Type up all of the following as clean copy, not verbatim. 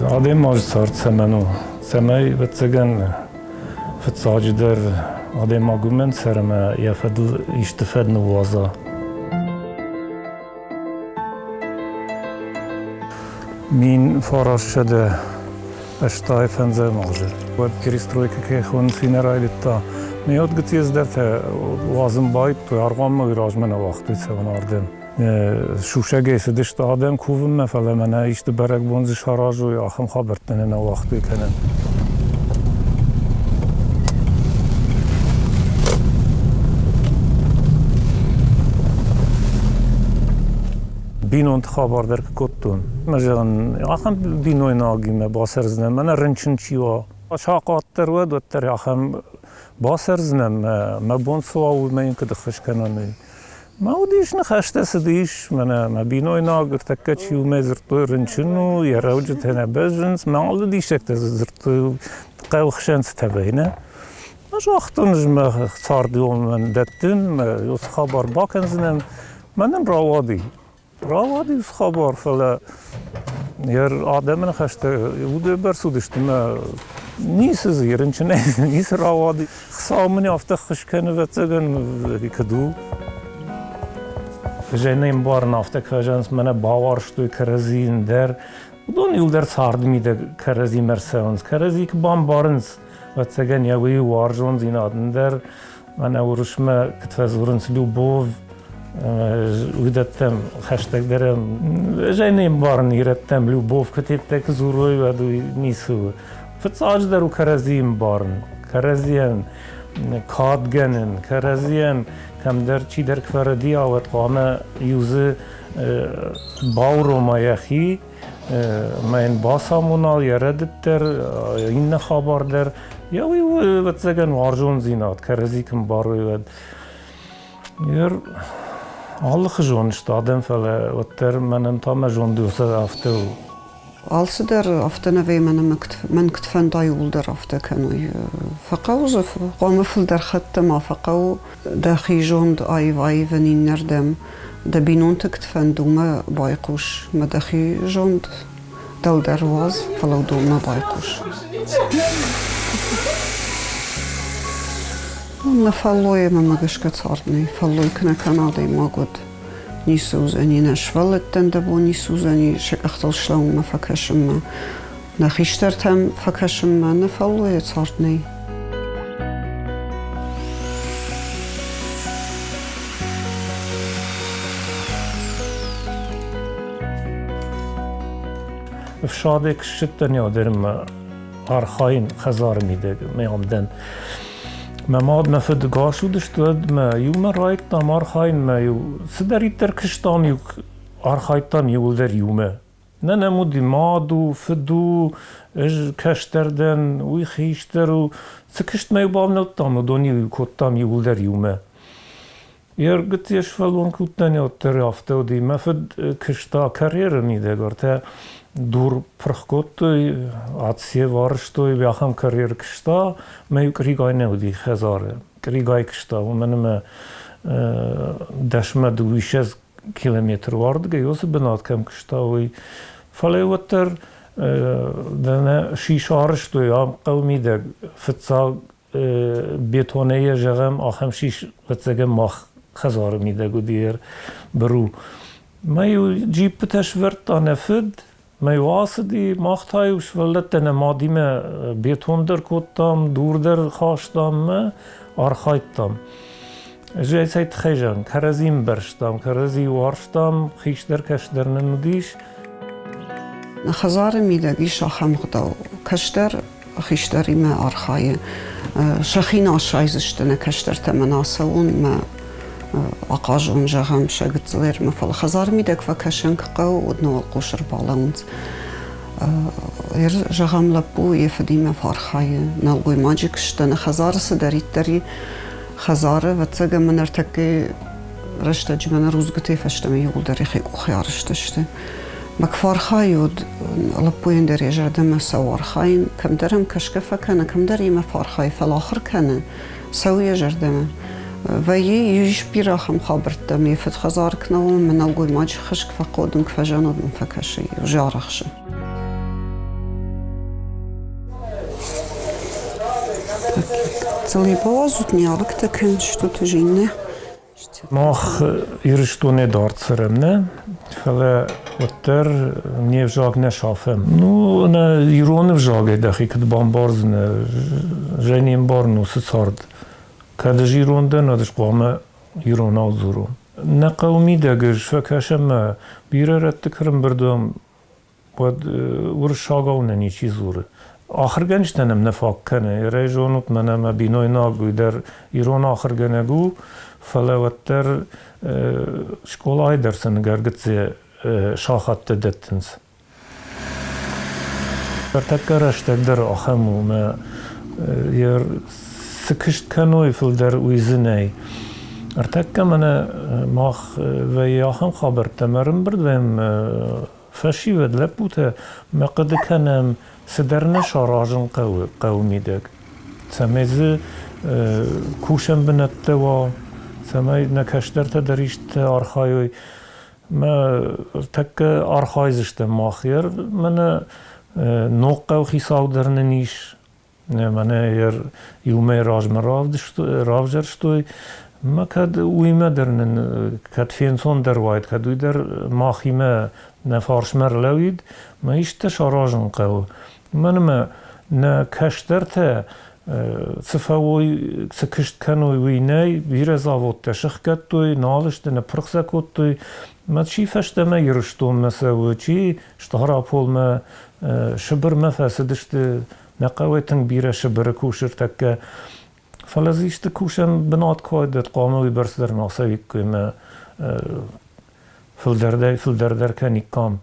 Адӕймаджы цард цӕмӕн у? Цӕмӕй, ӕвӕццӕгӕн, фыццаджыдӕр адӕймаг уымӕн цӕры ӕмӕ йӕ фӕдыл исты фӕд ныууадза. 1985 азы. Уӕд перестройкӕ кӕй хонынц, уый нӕ райдыдта. Ме уӕд гыцци цыдӕртӕ уадзын байдыдтой, аргъуанмӕ уый размӕ нӕ уагътой цӕуын ардӕм. Сусӕгӕй цыдысты адӕм кувынмӕ, фӕлӕ мӕнӕ исты бӕрӕгбон дзы саразой, ахӕм хабӕрттӕ нӕ нӕ уагътой кӕнын. Бинонты хабар дӕр куы кодтон. Мӕ зӕгъын, ахӕм бинойнагимӕ бацӕрдзынӕн, мӕнӕ рынчын чи уа. Сахъат дӕр уӕд, уӕддӕр ахӕм бацӕрдзынӕн, мӕ бон цы уа, уымӕ йын куыд ӕххуыс кӕнон, уый. Мӕ уыдис ныхӕстӕ цыдис, мӕнӕ мӕ бинойнаг ӕртӕккӕ чи у, мӕ дзырдтой рынчын у, йӕ рӕуджытӕ нӕ бӕззынц, мӕ алы диссӕгтӕ дзырдтой хъӕуы хсӕн цытӕ вӕййы. Ӕз загътон, ӕз мӕ цардиуонмӕ дӕттын, мӕ уыцы хабар бакӕндзынӕн. Мӕнӕн рауади. Рауади уыцы хабар, фӕлӕ йӕ адӕмы ныхӕстӕ уыдӕбӕрц уыдысты мӕ ницы дзы, рынчынӕй дзы ницы рауади. Хуыцау мын афтӕ ххуыс кӕны, ӕвӕццӕгӕн, куыд у. Ӕз не мбарын, афтӕ кӕсынц, мӕнӕ бауарзтой кӕрӕдзийы дӕр. Уыдон иуылдӕр царды мидӕг кӕрӕдзимӕ ӕрцӕуынц, кӕрӕдзи куы бамбарынц, ӕвӕццӕгӕн, йӕ уый уарзондзинад ӕндӕр. Мӕнӕ уырысмӕ куыд фӕдзурынц любовь, уыдӕттӕм хӕстӕгдӕр ӕз ӕй не мбарын ирӕттӕм любовь куы тедтӕ куы дзурой, уӕд уый ницы у. Фыццаджыдӕр у кӕрӕдзийы мбарын, кӕрӕдзийӕн кадгӕнын, кӕрӕдзийӕн кӕмдӕр чидӕр куы фӕрӕдийа, уӕд хъуамӕ иу дзы баурома йӕхи, ӕмӕ йын бацамона йӕ рӕдыд дӕр, иннӕ хабар дӕр. Йӕ уый у, ӕвӕццӕгӕн, уарзондзинад, кӕрӕдзи куы мбарой, уӕд. Алыхуызон сты адӕм, фӕлӕ уӕддӕр мӕнӕн та мӕ зонд афтӕ у. Алцыдӕр афтӕ нӕ вӕййы, мӕн куыд фӕнда, иууылдӕр афтӕ кӕной. Фӕхъӕуы дзы, хъуамӕ фылдӕр хатт ма фӕхъӕуы дӕхи зонд аив-аивын иннӕрдӕм. Дӕ бинонты куыд фӕнды, уымӕ байхъус, мӕ дӕхи зонд дӕлдӕр уадз, фӕлӕ уыдонмӕ байхъус. Нӕ фӕллойӕ мӕмӕ гӕсгӕ цард нӕй. Фӕллой куы нӕ кӕна адӕймаг, уӕд ницы уыдзӕни, нӕ сывӕллӕттӕн дӕ бон ницы уыдзӕни сӕ къӕхтыл слӕууынмӕ фӕкӕсынмӕ, нӕ хистӕртӕм фӕкӕсынмӕ, нӕ фӕллойӕ цард нӕй. Ӕфсадӕй куы ссыдтӕн ядермӕ архайын хӕдзары мидӕг мӕ ам дӕн. Мӕ мад, мӕ фыд гас уыдысты, уӕд мӕ иумӕ райдыдтам архайын, мӕ иу цыдӕриддӕр куыстам, иу архайдтам иууылдӕр иумӕ. Нӕ нӕм уыди мад у, фыд у, ӕз кӕстӕр дӕн, уый хистӕр у. Цы куыстмӕ-иу бавнӕлдтам, уыдон-иу кодтам иууылдӕр иумӕ. Йе ргуыты сывӕллон куы уыдтӕн, уӕддӕр афтӕ уыди. Мӕ фыд куыста карьеры мидӕг, ӕртӕ дур пырх кодтой, атсе варстой, ахӕм карьер куыста. Мӕ иу къуыригай нӕ уыди хӕдзары. Къуыригай куыста, уымӕн ӕмӕ дӕсмӕ дыууиссӕдз километр уардыгӕй уыцы бынат кӕм куыста, уый. Фӕлӕ уӕддӕр дӕнӕ сис арызтой ам хъӕуы мидӕг фыццаг бетонӕй зӕгъӕм, ахӕм сис, ӕвӕццӕгӕн, мах хӕдзары мидӕг уыди быру. Мӕ-иу джиппытӕ сывӕрдта нӕ фыд, мӕ-иу ацыди, мах та-иу сывӕллӕттӕ нӕ мадимӕ бетон дӕр кодтам, дур дӕр хастам мӕ архайдтам. Ӕз ӕй цӕй тыххӕй зӕгъын, кӕрӕдзи мбӕрстам, кӕрӕдзи уарзтам, хистӕр-кӕстӕр нын уыдис. Хӕдзары мидӕг ис ахӕм ӕгъдау. Кӕстӕр хистӕримӕ архайы. Сӕхи нӕ асайдзысты нӕ кӕстӕртӕ мӕ нӕ ацӕуон, мӕ ахъазон, зӕгъӕм, сӕ гыццылермӕ, фӕлӕ хӕдзары мидӕг фӕкӕсын куы хъӕуы, уӕд нӕ уӕлхъус ӕрбалӕууынц. Зӕгъӕм, лӕппу йӕ фыдимӕ фӕархайы, нӕлгоймаджы куыстӕн, нӕ хӕдзары цыдӕриддӕр и, хӕдзары, ӕвӕццӕгӕн, мӕ ныртӕккӕ рӕстӕджы мӕнӕ рудзгуытӕй фӕстӕмӕ иууылдӕр йӕхи къухӕй арӕзт сты. Мӕ куы фӕархайы, уӕд лӕппуйӕн дӕр йӕ зӕрдӕмӕ цӕуы архайын, кӕмдӕр ӕм кӕсгӕ фӕкӕны, кӕмдӕр йемӕ фӕархайы, фӕлӕ ахуыр кӕны, цӕуы йӕ зӕрдӕмӕ. Вӕййы ис бирӕ ахӕм хабӕрттӕ, ме фыд хӕдзары куы нӕ уа, мӕ нӕлгоймаджы хӕс куы фӕхъуыд, куы фӕзӕнод мын фӕкӕсы, иу арӕхсы. Целый бауадзут, не алыгтӕ кӕндзыстут ӕви нӕ? Мах Ирыстонӕй дард цӕрӕм, нӕ, фӕлӕ уӕддӕр не взаг нӕ сафӕм. Ну, нӕ ирон ӕвзагӕй дӕхи куыд бамбардзынӕ, зӕй не мбарын уыцы цард. Кӕд ӕз ирон дӕн, уӕд ӕз хъуамӕ иронау дзурон. Нӕ хъӕуы мидӕг ӕз фӕкӕсӕм мӕ бирӕ рӕтты куы ӕрӕмбырд уӕм, уӕд уырыссагау нӕ ничи дзуры. Ахуыргӕнджытӕ нӕм нӕ фаг кӕны. Ерӕй зонут, мӕнӕ мӕ бинойнаг уый дӕр ирон ахуыргӕнӕг у, фӕлӕ уӕддӕр скъолайы дӕр сын гӕргыцци сахаттӕ дӕттынц. Ӕртӕккӕ рӕстӕг дӕр ахӕм у, мӕ цы куыст кӕной фылдӕр, уый дзы нӕй. Ӕртӕккӕ мӕнӕ мах вӕййы ахӕм хабӕрттӕ, ӕмӕ ӕрӕмбырд вӕййӕм фӕсивӕд, лӕппутӕ, мӕ хъуыды кӕнӕм, цыдӕр нӕ саразын хъӕуы хъӕуы мидӕг, цӕмӕй дзы кусӕн бынӕттӕ уа, цӕмӕй нӕ кӕстӕртӕ дӕр исты архайой. Мӕ тӕккӕ архайдзыстӕм мах дӕр, мӕнӕ ног хъӕухицау дӕр нын ис, Мӕнӕ иумӕ размӕ равзӕрстой. Мӕ кӕд уыимӕ дӕр нын кӕд фенцондӕр уаид, кӕд уый дӕр махимӕ нӕ фарсмӕ ӕрлӕууид, мӕ исты саразын хъӕуы. Уымӕн ӕмӕ нӕ кӕстӕртӕ цы фӕуой, цы куыст кӕной, уый нӕй. Бирӕ заводтӕ сыхгӕдтой, нал сты, ныппырх сӕ кодтой. Мӕ чи фӕстӕмӕ Ирыстонмӕ цӕуы, чи Стъараполмӕ, Сыбырмӕ фӕцыдысты. Нӕ хъӕуӕй тынг бирӕ Сыбыры кусыртӕккӕ. Фӕлӕ дзы исты кусӕн бынат куы уайд, хъуамӕ уыйбӕрц дӕр ма цӕуиккой ӕмӕ фылдӕрдӕй фылдӕрдӕр кӕниккам.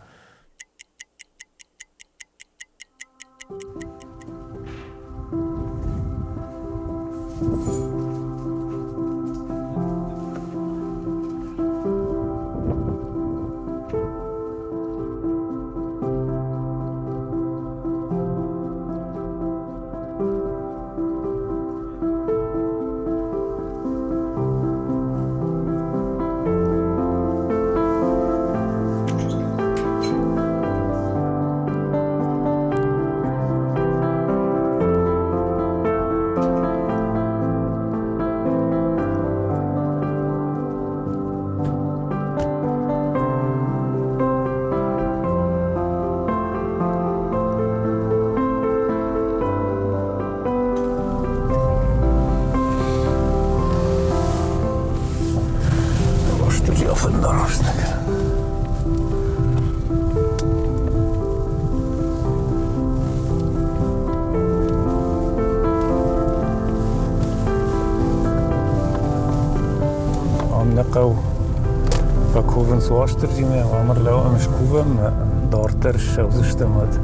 Ам нӕ хъӕу фӕкувынц Уастырджимӕ, ам ӕрлӕууӕм, скувӕм, дарддӕр ссӕудзыстӕм уӕд.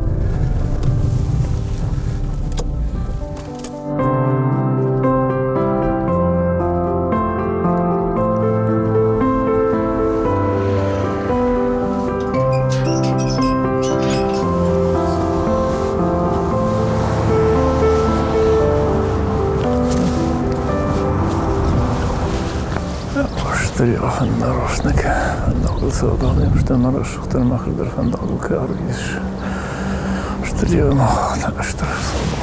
Стыр фӕндараст фӕндагыл цӕугӕ стӕм рӕсугъддӕр махырдӕр фӕндагыл кӕй арвитыс. Стыр стыр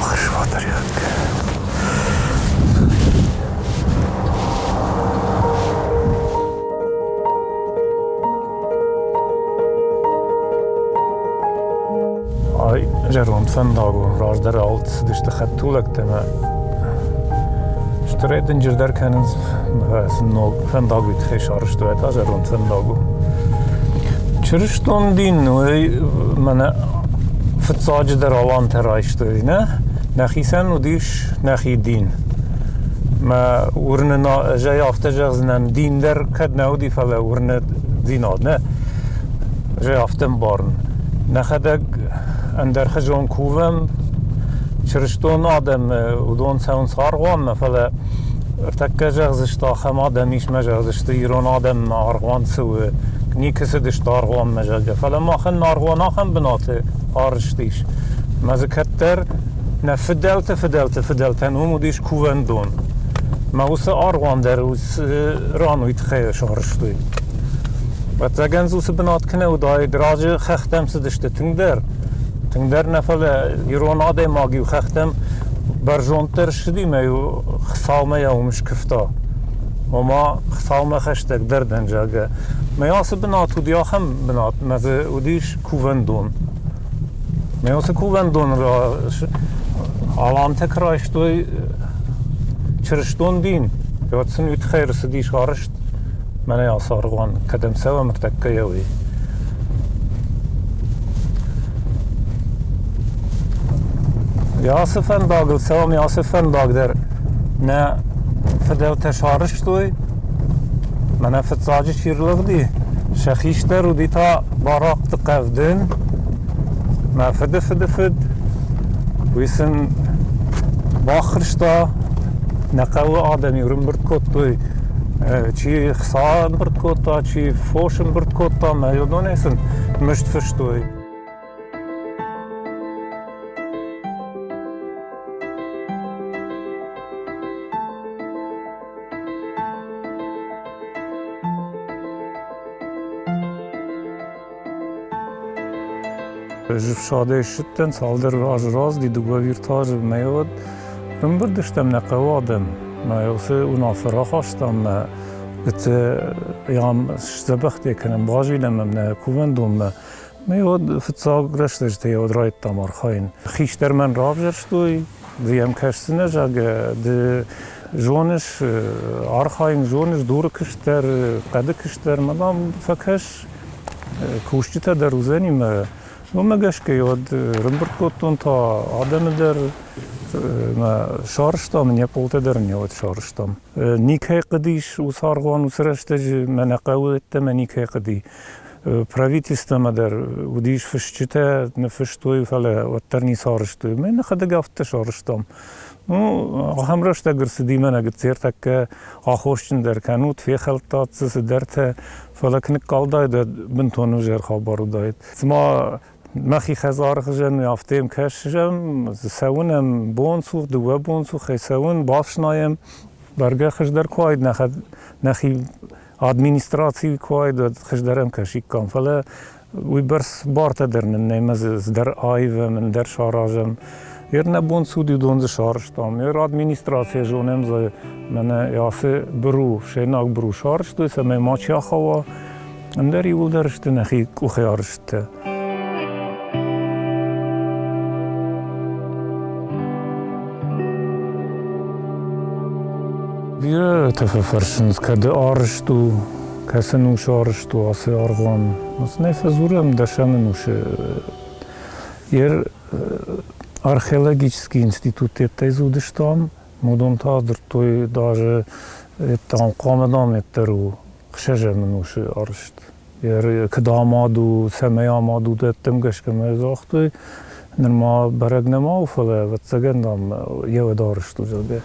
хсватарядка. Ай зӕронд фӕндаг у, раздӕр ауылты цыдысты хӕдтулӕгтӕ ӕмӕ стырӕй дынджырдӕр кӕнынц, сын ног фӕндаг уый тыххӕй сарӕзтой, та зӕронд фӕндаг у. Чырыстон дин уый мӕнӕ фыццаджыдӕр алантӕ райстой, нӕ? Нӕхицӕн уыдис нӕхи дин. Мӕ уырнына, ӕз ӕй афтӕ зӕгъдзынӕн, дин дӕр кӕд нӕ уыди, фӕлӕ уырныдзинад, нӕ? Ӕз ӕй афтӕ ӕмбарын. Нӕхӕдӕг ӕндӕрхуызон кувӕм, чырыстон адӕм, уыдон цӕуынц аргъуанмӕ, фӕлӕ ӕртӕккӕ зӕгъдзысты, ахӕм адӕм ис мӕ зӕгъдзысты, ирон адӕммӕ аргъуан цы у, никуы цыдысты аргъуанмӕ, зӕгъгӕ. Фӕлӕ махӕн аргъуан ахӕм бынаты арызт ис. Мӕ дзы кӕддӕр нӕ фыдӕлты фыдӕлты фыдӕлтӕн уым уыдис кувӕндон. Мӕ уыцы аргъуан дӕр уыцы ран уый тыххӕй сарӕзтой. Ӕвӕццӕгӕн дзы уыцы бынат куы нӕ уыдаид, раджы хӕхтӕм цыдысты тынгдӕр. Тынгдӕр нӕ, фӕлӕ ирон адӕймаг-иу хӕхтӕм Бӕрзонддӕр ссыди мӕ-иу Хуыцаумӕ йӕ уым скуывта. Ома Хуыцаумӕ хӕстӕгдӕр дӕн, зӕгъгӕ. Мӕ ацы бынат уыди ахӕм бынат, мӕ дзы уыдис кувӕндон. Мӕ уыцы кувӕндон алантӕ куы райстой чырыстон дин, уӕд сын уый тыххӕй ӕрцыдис арӕзт мӕнӕ ацы аргъуан, кӕдӕм цӕуӕм ӕртӕккӕ йӕ уый. Ацы фӕндагыл цӕуӕм, ацы фӕндаг дӕр нӕ фыдӕлтӕ сарӕзтой. Мӕнӕ фыццаджы чи рлыгъди, сӕ хистӕр уыди та Барахъты Хъӕвдын, мӕ фыды фыды фыд. Уый сын баххуырста, нӕ хъӕуы адӕм-иу ӕрӕмбырд кодтой, чи хца ӕмбырд кодта, чи фос ӕмбырд кодта, мӕ уыдонӕй сын мызд фыстой. Ӕз ӕфсадӕй ссыдтӕн цалдӕр азы раздӕр, дыууӕ виртуазы мӕ уӕд ӕмбырд стӕм нӕ хъӕуы адӕм. Мӕ уыцы уынаффӕ рахастам, мӕ ам сдзӕбӕхтӕ кӕнӕм, базилӕм ӕм нӕ кувӕндонмӕ. Мӕ уӕд фыццаг рӕстӕджытӕ уӕд райдыдтам архайын. Хистӕр мӕн равзӕрстой, ды йӕм кӕсдзынӕ, зӕгъгӕ, ды зоныс архайын, зоныс дуры куыст дӕр, хъӕды куыст дӕр, мӕ дам фӕкӕс, кусджытӕ дӕр уыдзӕни мӕ уымӕ гӕсгӕ уӕд ӕрӕмбырд кодтон та адӕмы дӕр мӕ сарӕзтам, не пъолтӕ дӕр не уӕд сарӕзтам. Никӕй хъуыдис уыцы аргъуан уыцы рӕстӕджы, мӕнӕ хъӕуы ӕддӕмӕ никӕй хъуыди. Правительствомӕ дӕр уыдис фысджытӕ, ныффыстой, фӕлӕ уӕддӕр ницы арӕзтой. Мӕ нӕхӕдӕг афтӕ сарӕзтам. Ну, ахӕм рӕстӕг ӕрцыди мӕнӕ гыццертӕккӕ аххосджындӕр кӕнут, фехӕлдтат дзы цыдӕртӕ, фӕлӕ куы ныккалдаид, уӕд бынтон ӕвзӕр хабар уыдаид. Цыма мӕхи хӕдзары хуызӕн афтӕ йӕм кӕсӕм, цӕуын ӕм бонцух, дыууӕ бонцухӕй цӕуын, бафснайӕм. Бӕргӕ хуыздӕр куы уаид нӕхи администраци куы уаид, уӕд хуыздӕр ӕм кӕсиккам. Фӕлӕ уыйбӕрц бартӕ дӕр нын нӕй, ӕмӕ дзы цыдӕр аивӕм, ӕндӕр саразӕм. Ер нӕ бон цы уыди, уыдон дзы сарӕзтам. Ер администрацийӕ зонӕм дзы мӕнӕ ацы быру, сӕйнаг быру сарӕзтой, цӕмӕй мачи ахауа. Ӕндӕр иууылдӕр сты нӕхи къухӕй арӕзттӕ. Бирӕтӕ фӕфӕрсынц, кӕд арӕзт у, кӕцы ӕнусы арӕзт у ацы аргъуан. Нӕ фӕдзурӕм дӕсӕм ӕнусы. Ер археологический институттӕй дзы уыдыстӕм, уыдон та дзырдтой даже там хъуамӕ дам ӕддӕр у ӕхсӕзӕм ӕнусы арӕзт. Куыд амад у, цӕмӕй амад у, дӕттӕм гӕсгӕ мӕ загътой. Нырма бӕрӕг нӕма у, фӕлӕ, ӕвӕццӕгӕн, дам, йӕ уӕд арӕзт у, зӕгъгӕ.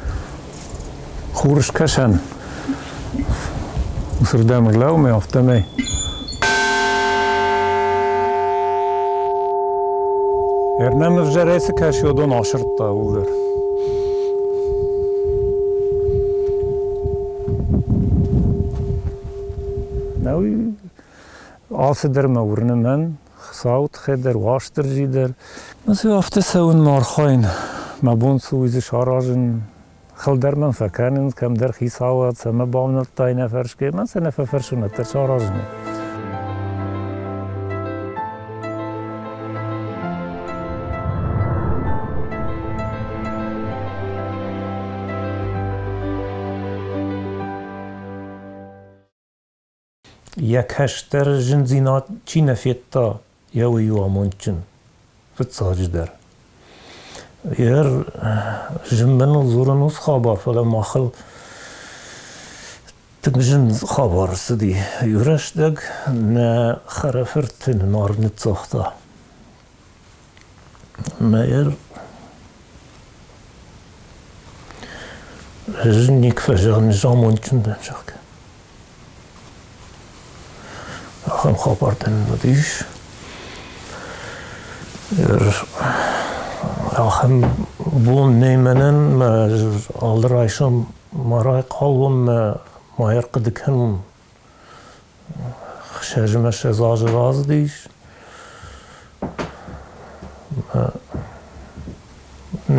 Хурыскӕсӕн уыцырдӕм ӕрлӕумӕ, афтӕмӕй. Ӕрнӕм ӕвзӕрӕй цы кӕсы, уыдон асырдта ууыл дӕр. Нӕуи алцыдӕр мӕ уырны мӕн, Хуыцауы тыххӕй дӕр, Уастырджи дӕр. Цы афтӕ цӕуын мӕ архайын, мӕ бон цы уый дзы саразын, хылдӕр мӕм фӕкӕнынц, кӕмдӕр хицауад, цӕмӕ бавнӕлдтай нӕ фӕрсгӕ, мӕн сӕ нӕ фӕфӕрсын, уӕддӕр саразын. Йӕ кӕстӕр зындзинад чи нӕ федта, йӕ уый у амондджын, фыццаджыдӕр. Йӕ зын мӕныл дзурын уыцы хабар, фӕлӕ махыл тынг зын хабар цыди. Иу рӕстӕг нӕ хӕрӕфырты нын арв ныццагъта. Мӕ ӕз никуы фӕзӕгъын, ӕз амондджын дӕн, зӕгъгӕ. Ахӕм хабар дын уыдис. Ахӕм бон нӕй мӕнӕн, мӕ алы райсом ма райхъал уон, мӕ ма ӕрхъуыды кӕнон. Хсӕзмӕ ссӕдз азы рацыдис.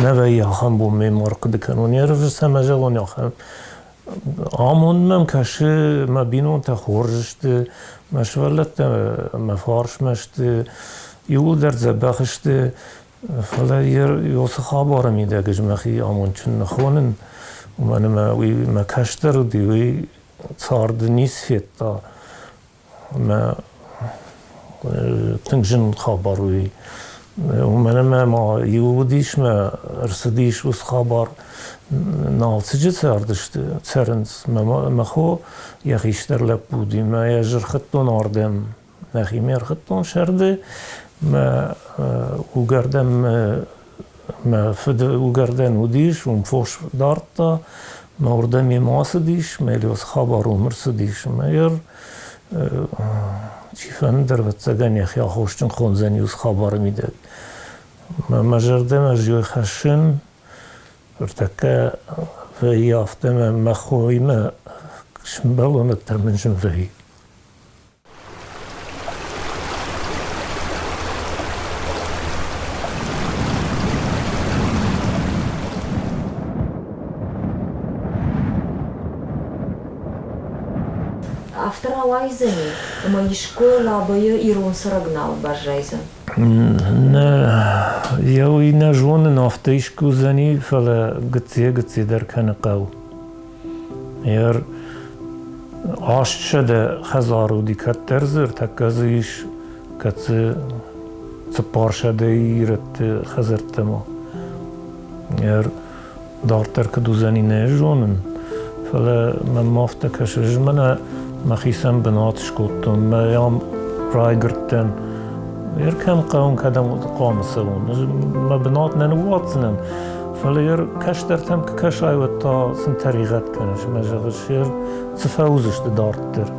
Нӕ вӕййы ахӕм бон ме муар хъуыды кӕнон. Йе рвыз цӕмӕ зӕгъон ахӕм амонд мӕм кӕсы, мӕ бинонтӕ хорз сты, мӕ сывӕллӕттӕ мӕ фарсмӕ сты, иууылдӕр дзӕбӕх сты. Фӕлӕ уыцы хабары мидӕг ӕз мӕхи амондджын нӕ хонын, уымӕн ӕмӕ уый мӕ кӕстӕр уыди, уый царды ницы федта. Мӕ тынг зын хабар уый. Уымӕн ӕмӕ ма иу уыдис мӕ ӕрцыдис уыцы хабар. Налцыджы цардысты, цӕрынц. Мӕ хо йӕ хистӕр лӕппу уыди, мӕ йӕ ӕз ӕрхуыдтон ардӕм. Нӕхимӕ ӕрхуыдтон сӕрды. Мӕ уыгӕрдӕн мӕ фыды уыгӕрдӕн уыдис, уым фос дардта. Мӕ уырдӕм йемӕ ацыдис, мӕ уыцы хабар уым ӕрцыдис. Мӕ йӕ чифӕнды, ӕвӕццӕгӕн, йӕхи аххосджын хондзӕн уыцы хабары мидӕг. Мӕ зӕрдӕмӕ ӕз хӕссын, ныртӕккӕ вӕййы афтӕ, ӕмӕ мӕ хоимӕ сымбӕлон, уӕддӕр мын зын вӕййы. Афтӕ рауайдзӕни, ӕмӕ искуы Лабӕйы ирон цӕрӕг нал баззайдзӕн? Нӕ, йӕ уый нӕ зонын, афтӕ искуы уыдзӕни, фӕлӕ гыццийӕ-гыцци дӕр кӕны хъӕу. Ер 800 хӕдзар уыди кӕддӕр дзы, ӕртӕккӕ дзы ис, кӕд дзы 400 ирӕтты хӕдзӕрттӕ ма. Ер дарддӕр куыд уыдзӕни, нӕ зонын, фӕлӕ мӕм афтӕ кӕсы, ӕз мӕнӕ мӕхицӕн бынат скодтон, мӕ ам райгуырдтӕн. Ер кӕм хъӕуын, кӕдӕм хъуамӕ цӕуон? Ӕз мӕ бынат нӕ ныууадздзынӕн, фӕлӕ ер кӕстӕртӕм куы кӕсай, уӕд та сын тӕригъӕд кӕныс ӕмӕ зӕгъыс, ер цы фӕуыдзысты дарддӕр?